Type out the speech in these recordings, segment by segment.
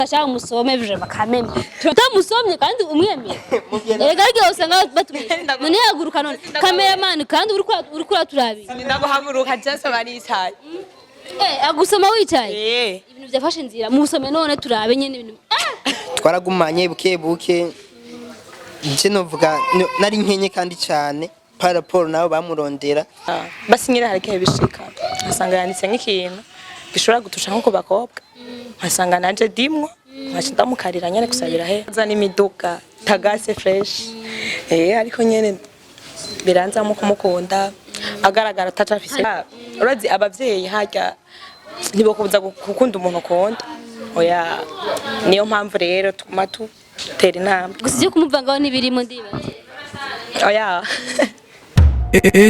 Ashaka musome vraiment kameme, tutamusomye kandi umwemeye. Erega ariko usanga batumye none haguruka none, cameraman, kandi uriko uraturabira. Ndaguhaguruka, je baricaye. Eh, agusoma wicaye. Eh. Ibintu byafashe inzira, musome none turabe nyene ibintu. Twaragumanye buke buke. Nje novuga nari nkenye kandi cyane par rapport nabo bamurondera. Basi nyine hari igihe bishika nkasanga yanditse nk'ikintu gishobora gutusha nko ku bakobwa, nkasanga nanje dimwo, nkaca ndamukarira nyene gusabira he aza n'imiduga tagase fresh, ariko nyene biranzamo kumukunda agaragara ataca afise. Urazi abavyeyi harya ntibokubuza gukunda umuntu ukunda, oya. Niyo mpamvu rero tuguma tutera intambwe. Gusa ibyo kumuvangaho ntibirimo, ndibaza. Oya.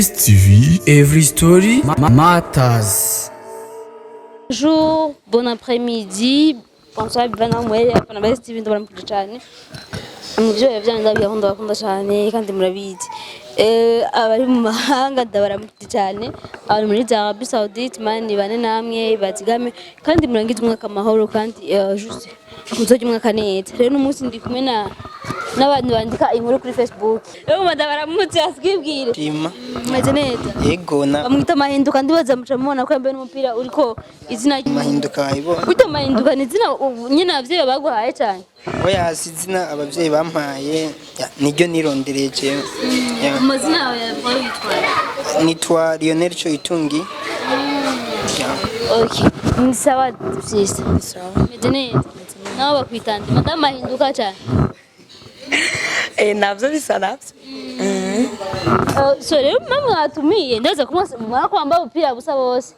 STV, Every Story Matters. Bonjour, bon après-midi, bonsoir, bivana mwere abafana ba STV, ndabaramukije cyane. Mu byo byanyu ndabakunda, ndabakunda cyane kandi murabizi. Abari mu mahanga ndabaramukije cyane, abari muri za Arabie Saoudite, Imana ibane namwe, bazigame kandi murangize umwaka amahoro kandi juste muzojye umwaka neza. Rero uno munsi ndi kumwe na n'abantu bandika inkuru kuri Facebook. Rero ndabaramutse, aswibwire. Shima. Mumeze neza? Yego na. Bamwita Mahinduka, ndibaza muca mubona ko yambaye n'umupira uriko izina. Mahinduka wayibona. Kwita Mahinduka ni izina nyine abavyeyi baguhaye cyane? Oya, si izina abavyeyi bampaye, ya, niryo nirondereye jewe. Ya. Amazina yawe yawe witwaye? Nitwa Lionel Choitungi. Ya. Okay, ni sawa sisa? Sawa. Meze neza? Nawe bakwita nde, Madamu Mahinduka cyane? Eh, navyo bisa navyo. So rero mama mwatumiye, ndaza kumwasa mwako wambaye umupira busa bose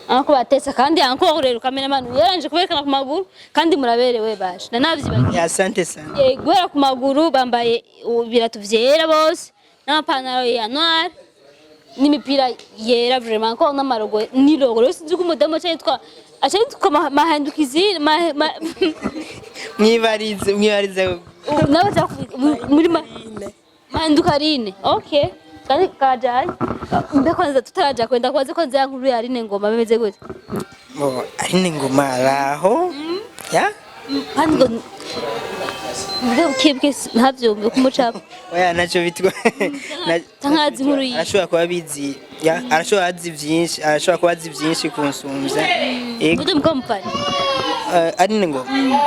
ako batesa kandi anko rero cameraman yaranje kuberekana ku maguru kandi muraberewe basha na navyibagiye. Ya, asante sana. Guhera ku maguru bambaye ibirato vyera bose n'amapantaro ya noir n'imipira yera, vraiment ko n'amarogo ni logo. Rero sinzi ko umudamu aca yitwa Mahindukizi Mwibarize, mwibarize. Nawe muri Mahindukarine. Okay, kandi kajaye mbe kwanza tutaraja kwenda kwaze kwanza ya nkuru ya Aline Ngoma bimeze gute? Bo, Aline Ngoma araho ya. Kandi ngo mbe ukibwe ntavyumve kumucapa. Oya, naco bitwa Nkazi inkuru yiwe. Arashobora kuba abizi ya, arashobora azi vyinshi, arashobora kuba azi vyinshi kunsumvya. Yego. Gute mukamupfana? Aline Ngoma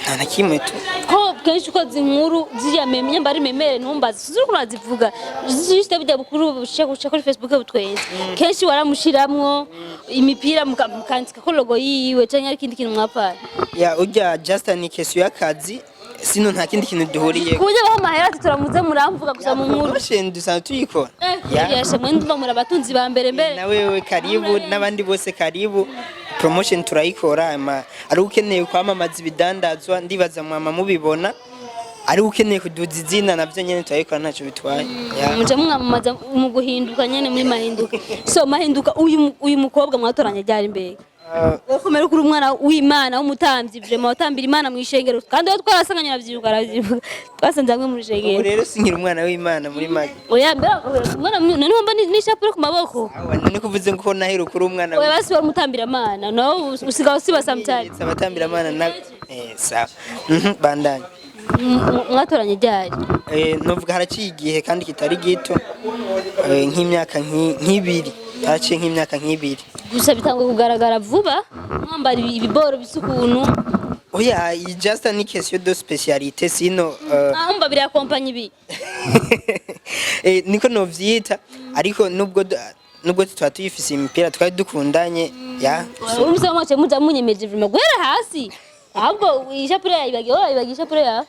nta na kimwe tu. Ko kenshi ukoze inkuru ziriya meme, nyamba ari memere, ntumbaze, sinzi ukuntu bazivuga, zishite burya bukuru bushika guca kuri Facebook butwenze, kenshi waramushiramwo imipira mukandika ko logo yiwe canke ari ikindi kintu mwapfana? Ya, urya just ni question y'akazi, sino nta kindi kintu duhuriye. Ku buryo baha amahera ati turamuze muramvuga gusa mu nkuru? Promotion dusanzwe tuyikora. Ya. Yashe mwe ndumva muri abatunzi ba mbere mbere. Na wewe karibu, n'abandi bose karibu. Promotion turayikora ama ari ukeneye kwamamaza ibidandazwa, ndibaza mwama mubibona, ari ukeneye kuduza izina, navyo nyene turayikora, ntacyo bitwaye. Ya. Muca mwamamaza mu guhinduka nyene muri Mahinduka. So Mahinduka, uyu mukobwa mwatoranye ryari mbega? Wokomera kuri umwana w'Imana w'umutambyi, vraiment watambira Imana mu ishengero, kandi we twarasanganye, aravyibuka, aravyibuka, twasanze hamwe mu Ubu rushengero. Rero sinkiri umwana w'Imana muri make. Oya, mbere umwana none wumva n'ishapure ku maboko. Awa, none kuvuze ngo naheruka uri umwana. Oya, basi wari umutambira Imana, nawe usigaye usiba sometimes. Abatambira Imana na sawa. Bandanye. Mwatoranye ryari? Novuga haraciye igihe kandi kitari gito, nk'imyaka nk'ibiri, haraciye nk'imyaka nk'ibiri. Gusa bitangwa kugaragara vuba mwambara ibiboro bisa ukuntu. Oya, iyi just ni question de spécialité, sino Ah, umva birakompanya ibi. Niko novyita, ariko nubwo tutaba tuyifise imipira twari dukundanye ya. Urumva mwace muja munyemeje vraiment guhera hasi, ahubwo ishapure yayibagiye, wowe wayibagiye ishapure yawe,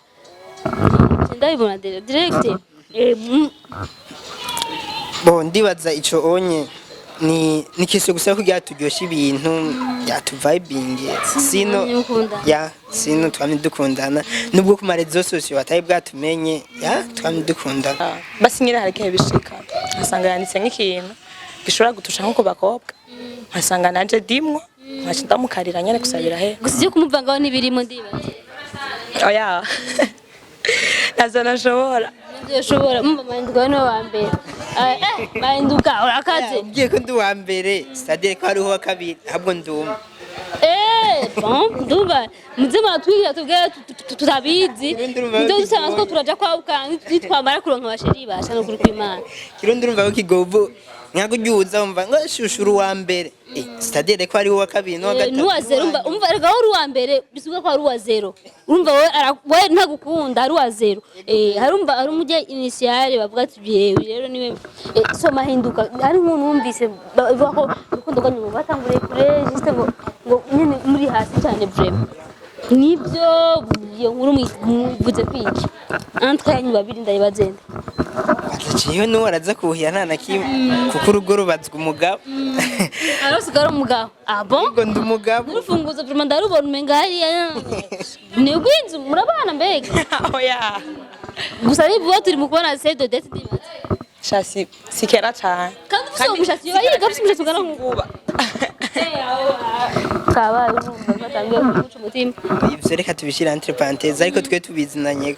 ndabibona direct. Bo, ndibaza ico onye ni question gusa kugira turyoshe ibintu ya tuvibing, sino Mukundana. Ya, sino twamye dukundana nubwo ku ma réseaux sociaux batari bwatumenye, ya, twamye dukundana. Basi nyine hari igihe bishika nkasanga yanditse nk'ikintu gishobora gutusha nko ku bakobwa, nkasanga nanje dimwo, nkaca ndamukarira nyene gusabira he. Gusa ibyo kumuvangaho ntibirimo, ndibaza. Oya, ntazo nashobora. Nibyo ushobora mumva. Mahinduka niwe wa mbere. Mahinduka urakaze. Ugiye ko ndi uwa mbere, c'est-à-dire ko hariho uwa kabiri, ahubwo ndumwe. Bon, ndumva muze muratwigira tubwire tutabizi. Kirundi urumva Nivyo ko dusanga kigoye. two turaja kwabuka nitwamara kuronka aba chéri basha no kuri kw'Imana. Kirundi urumva ko kigovu nka uza wumva ngo shushura uwa mbere, c'est-à-dire ko ari uwa kabiri n'uwa gatatu. N'uwa zéro. Umva reka, wowe uri uwa mbere bisubiye ko ari uwa zéro. Urumva wowe wowe ntagukunda, ari uwa zéro. Harumva hari umujya initiale bavuga ati yewe rero niwe. So Mahinduka, hari nk'umuntu wumvise bavuga ko urukundo rwanyu ngo rwatanguriye kure, juste ngo nyene muri hasi cyane. Vraiment nibyo? Iyo nkuru muvuze kwiki entre yanyu babiri? Ndayibazende. Jewe n'uwo araza kuhira nta na kimwe, kuko urugo rubazwa umugabo. Arasigara umugabo? Ah bon. Ubwo ndi umugabo. N'urufunguzo vraiment ndarubona umenga hariya ni rw'inzu murabana mbega. Oya. Gusa ni vuba turi mu kubona c'est de date ndibaza. Sha, si kera cane. Kandi ufise uwo mushatsi yoba yiga afise umushatsi ungana nk'uko Vuba. kabaye, urumva batangiye kuguca umutima. Ivyo reka tubishyire entre parenthèses, ariko twe tubizinanye.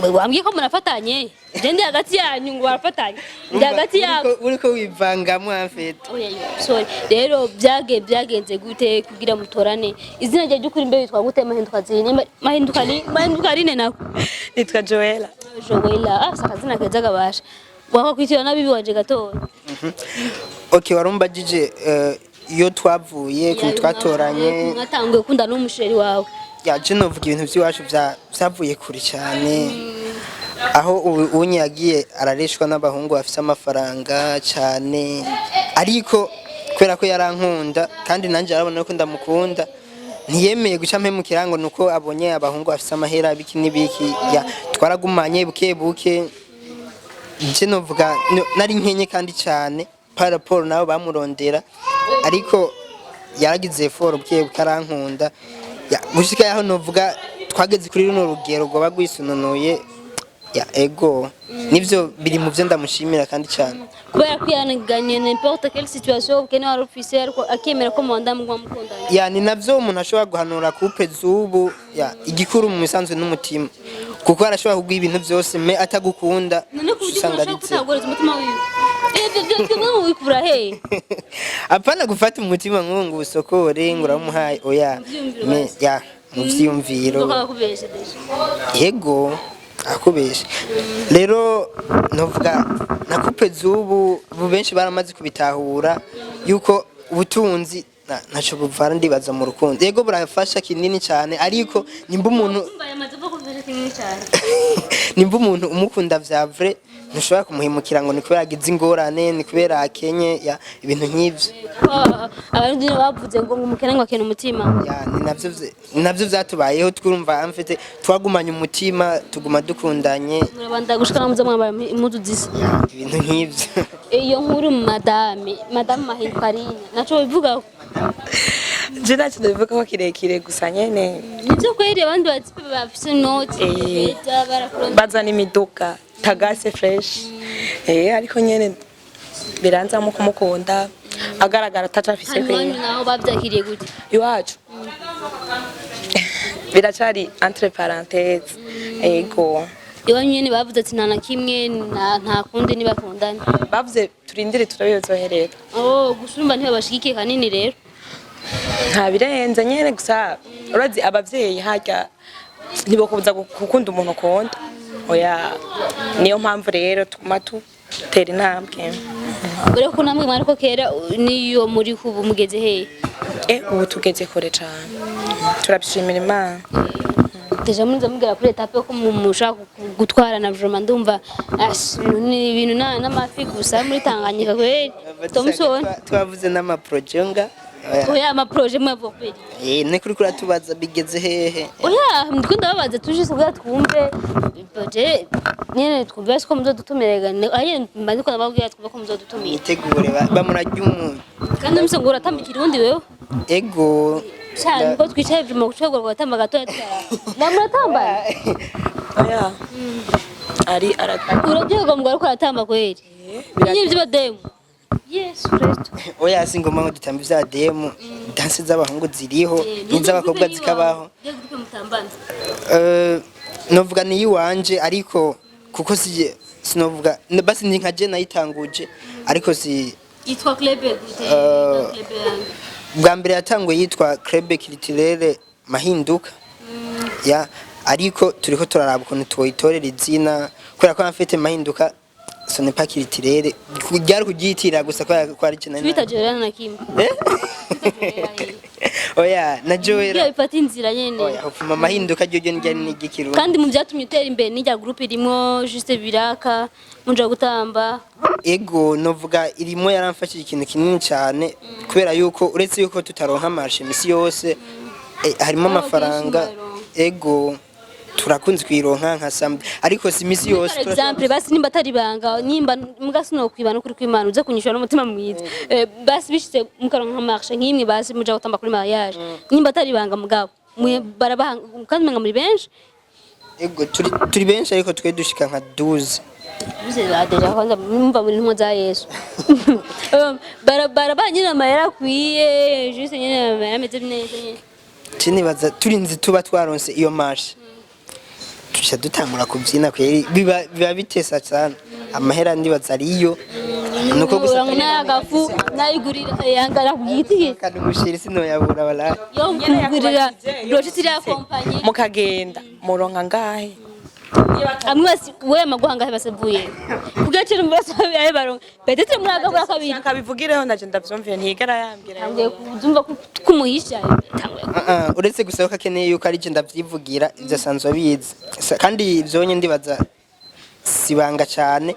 Wambwiye ko munafatanye, je ndi hagati yanyu ngo barafatanye, ndi hagati yabo. Uriko wivangamo en fait. Oya, yo, sorry. Rero byagenze gute kugira mutorane izina rye ry'ukuri? Mbe witwa gute, Mahinduka zine, Mahinduka ni Mahinduka rine nako? Nitwa Joella. Joella, ah, sakazina keza gabasha wakakwitira nabibi wanje gatoya. Okay, warumbajije iyo twavuye ku twatoranye. Mwatanguye gukunda n'umu chéri wawe. Ya, je novuga ibintu by'iwacu vyavuye kure cyane, aho ubu unye yagiye arareshwa n'abahungu bafise amafaranga cyane, ariko kubera ko yarankunda kandi nanjye arabona ko ndamukunda, ntiyemeye guca mpemukira ngo nuko abonye abahungu bafise amahera biki n'ibiki. Ya, twaragumanye buke buke. Je novuga nari nkenye kandi cyane par rapport nabo bamurondera, ariko yaragize effort buke buke arankunda. Ya, gushika yaho novuga twageze kuri runo rugero rwoba rwisununuye. Ya, ego, nivyo biri mu byo ndamushimira kandi cyane. Kubera kwihanganira n'importe quelle situation, ubukene wari ufise, ariko akemera ko mubanda muguma mukundana. Ya, ni navyo umuntu ashobora guhanura couple z'ubu. Ya, igikuru mu misanzwe n'umutima, kuko arashobora kuguha ibintu byose mais atagukunda. None ku buryo usanga umuntu ashobora aritse. kutagoreza umutima wiwe, ivyo byo bimwe mubikura he? Apana gufata umutima nk'ubu ngo usokore ngo uramuhaye, oya. Mu vyiyumviro. Ya, mu vyiyumviro. Kuko bakubeshe déjà. Yego, akubeshe. Rero novuga na couple z'ubu ubu benshi baramaze kubitahura yuko ubutunzi ntaco buvana ndibaza mu rukundo. Yego, burafasha kinini cyane, ariko nimba umuntu Umva yamaze kuvuga ko bifasha kinini cyane. Nimba umuntu umukunda vya vrai, ntushobora kumuhemukira ngo ni kubera agize ingorane, ni kubera akenye. Ya, ibintu nk'ivyo. Abarundi nibo bavuze ngo umukene ngo akena umutima. Ya, ni navyo vyatubayeho. Twumva mfite twagumanye umutima, tuguma dukundanye. Murabanda gushika namuze mwambaye impuzu zisa. Ya, ibintu nk'ivyo. Iyo nkuru, madame Mahindukarine naco bivugaho? Je ntacyo ndabivuga ko kirekire, gusa nyene Nivyo kweri abandi batipe bafise inoti beza barakurondera? Bazana imiduga tagase fresh, ariko nyene biranzamo kumukunda agaragara ataco afise. Hanyuma Kwera. naho bavyakiriye gute? Iwacu biracari entre parenthèses, ego. Iwanyu nyene bavuze ati nta na kimwe, nta kundi ntibakundane? Bavuze turindire turabe bizoherera. Oh, gusa urumva ntibabashigikiye kanini rero. Nta birenze nyene, gusa urazi abavyeyi harya ntibokubuza gukunda umuntu ukunda, oya. Niyo mpamvu rero tuguma dutera intambwe. Ureko ko namwe mwariko kera niyo muri kubu mugeze hehe? Ubu tugeze kure cane, turabishimira Imana. Déjà muze mugera kuri étape ko mushaka gutwarana, vraiment ndumva ash, ibintu ni ibintu n'amafi gusa muri Tanganyika kweri, Thompson. Twavuze n'ama projets nga oya. Oya, ama projets mwavuga kweri? Ni kuri kuratubaza bigeze hehe? Oya, ndiko ndababaza tuje kugira twumve projet nyene, twumve ko muzodutumira. Aye, mba ndiko ndababwira twumve ko muzodutumira. Mwitegure bamurarya umuntu. Kandi umse ngo uratamba ikirundi wewe? Ego. Cyane ko twicaye vraiment gucagura ugatamba gatoya na muratamba. Oya, ari ara Uraryoherwa ngo ariko aratamba kweri nyine by'abademu, Yesu Kristo. Oya, si ngoma ngo dutamba ivya demu. Danse z'abahungu ziriho n'iz'abakobwa zikabaho. Iyo groupe mutambana? Novuga ni iwanje, ariko kuko si sinovuga basi ni nka je nayitanguje, ariko si Yitwa club gute? Club yanyu? Bwa mbere yatanguye yitwa Club Culturelle Mahinduka, ya, ariko turiko turaraba ukuntu twoyitorera izina, kubera ko en fait Mahinduka ce n'est pas culturel, ryari kuryitira gusa kubera ko ari kintu. Twita Joella na kimwe. Eh? Oya, na Joella. Iyo ifata inzira nyene. Oya, ufuma Mahinduka ryo ryari n'igikirundi. Kandi mu byatumye utera imbere n'ijya groupe irimo juste biraka muja gutamba. Ego, novuga irimo yaramfashije ikintu kinini cyane, kubera yuko uretse yuko tutaronka marché misi yose, harimo Aho amafaranga. kenshi muraronka. Ego, turakunze kuyironka nka samedi, ariko si misi yose. Par exemple, basi nimba atari ibanga, nimba mbwa sinokwiba no kuri kw'Imana, uze kunyishura n'umutima mwiza. Basi bishitse mukaronka nka marché nk'imwe, basi muja gutamba kuri mariage, nimba atari ibanga, mugabo mwe barabaha kandi umenga muri benshi. Ego, turi benshi, ariko twe dushika nka 12. Bize déjà kwanza mumva muri ntumwa za Yesu. Barabaha nyine amahera akwiye, juste nyine amahera ameze neza nyine. Sinibaza turinze tuba twaronse iyo marché, tuca dutangura kubyina kweri, biba bitesa cyane amahera, ndibaza ariyo nuko gusa. Urangwa n'agafu nayigurira yangara ku giti. Kandi umushiri sinoyabura wala. Yo kugurira brochette iriya kompanyi. Mukagenda muronka ngahe? Amwe basi we amaguhanga basevuye kugira ngo ayo baronka peut-être muri agakora kabiri. Akabivugireho ndaje ndavyumviye, ntigera yambwira. Tanguye kuzumva kumuhisha tanguye. Ah, ah, uretse gusa ko akeneye yuko ari je ndavyivugira, ivyo asanzwe abizi. Kandi ivyo nye ndibaza sibanga cyane.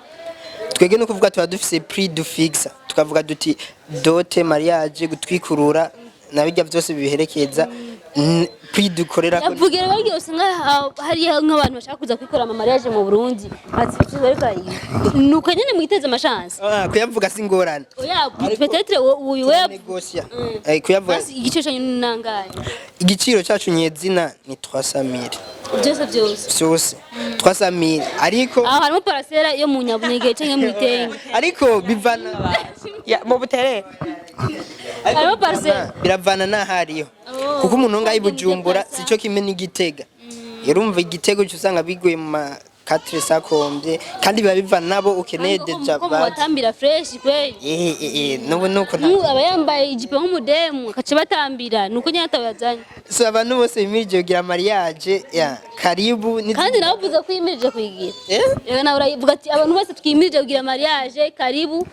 Twebwe no kuvuga tuba dufise prix du fixe, tukavuga duti dot, mariage, gutwikurura na bijya byose bibiherekeza, prix dukorera ko. Yavugira bagiye usanga hariya nk'abantu bashaka kuza kwikora ama mariage mu Burundi ati ikibazo ariko nuko nyene mwiteze amashance. Ah, kuyavuga si ingorane. Oya, peut-être uyu we Negocia. Kuyavuga. Basi igiciro cyanyu ni nangahe? Igiciro cyacu nyezina ni 300,000. Byose byose? Byose 300,000, ariko Aho harimo parcelle yo mu Nyabunege canke mu Itenge? Ariko bivana. Ya, mu Buterere. Harimo parcelle. Biravana n'ahariho. Oh. Kuko umuntu ngaho i Bujumbura sico kimwe n'Igitega, urumva Igitego uca usanga biguye mu ma 4 sakombye, kandi biba bivana nabo ukeneye déjà. Ko Bazi. mubatambira fresh kweli. Nubu nuko nta Aba yambaye ijipo nk'umudemu akaca batambira nuko nyine atabazanye. So abantu bose bimirije kugira mariage, ya karibu Kandi nawe uvuze ko yimirije kuyigira. Eh? Rero nawe uravuga ati abantu bose twimirije kugira mariage karibu.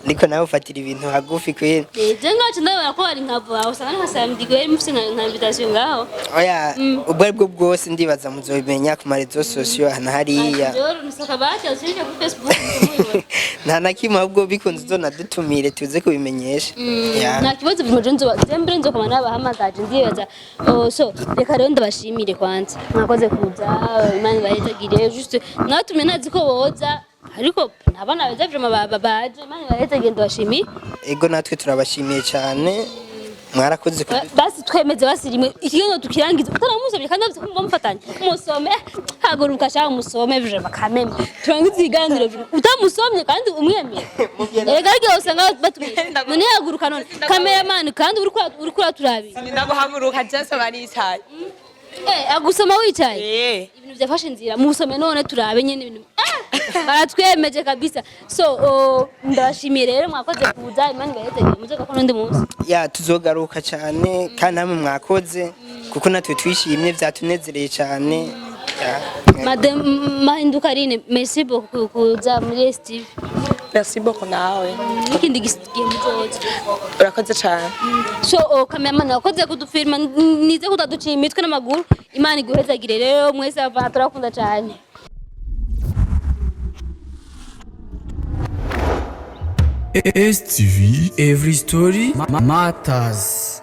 Niko nawe ufatira ibintu hagufi kweli. Je ngacu ndabona ko hari nka aho usanga nka samedi kweli mufise nka invitation ngaho. Oya, ubwo aribwo bwose ndibaza muzobimenya ku ma réseaux sociaux hana hariya. Rero nusaka bati ushinje kuri Facebook mubibona. Nta na kimwe, ahubwo bikunze uzonadutumire tuze kubimenyesha. Ya. Nta kibazo, buri nzo zembere nzokoma nabahamagaje ndibaza. Oh, so reka rero ndabashimire kwanza, mwakoze kuza, Imana ibahezagire. Juste mwatumye ntazi ko boza, ariko nabana beza vraiment baje, Imana ibahezagire, ndabashimiye. Ego, natwe turabashimiye cyane, mwarakoze Basi twemeze basi rimwe ikiganiro tukirangiza utaramusomye, kandi avuze ko mufatanye musome. Haguruka shaka musome vraiment kameme, turangize ikiganiro vraiment utamusomye kandi umwemeye. Erega ariko usanga batumye none haguruka none cameraman, kandi uri kuraturabira. Ndaguhaguruka je nsoma nicaye. Agusoma wicaye? Eh. Ibintu byafashe inzira, musome none turabe nyene ibintu. Baratwemeje kabisa. So oh, ndabashimiye rero, mwakoze kuza, Imana ibahezagire, muze ko n'undi munsi. Ya, tuzogaruka cyane, kandi namwe mwakoze kuko natwe twishimye, byatunezereye cyane. Ya. Madame Mahinduka Aline, merci beaucoup kuza muri STV. Merci beaucoup nawe. N'ikindi gihe muzoza. Urakoze cyane. So oh, cameraman wakoze kudufilma, nize kutaduciye imitwe n'amaguru, Imana iguhezagire. Rero mwese abafana turakunda cyane. STV Every Story Matters.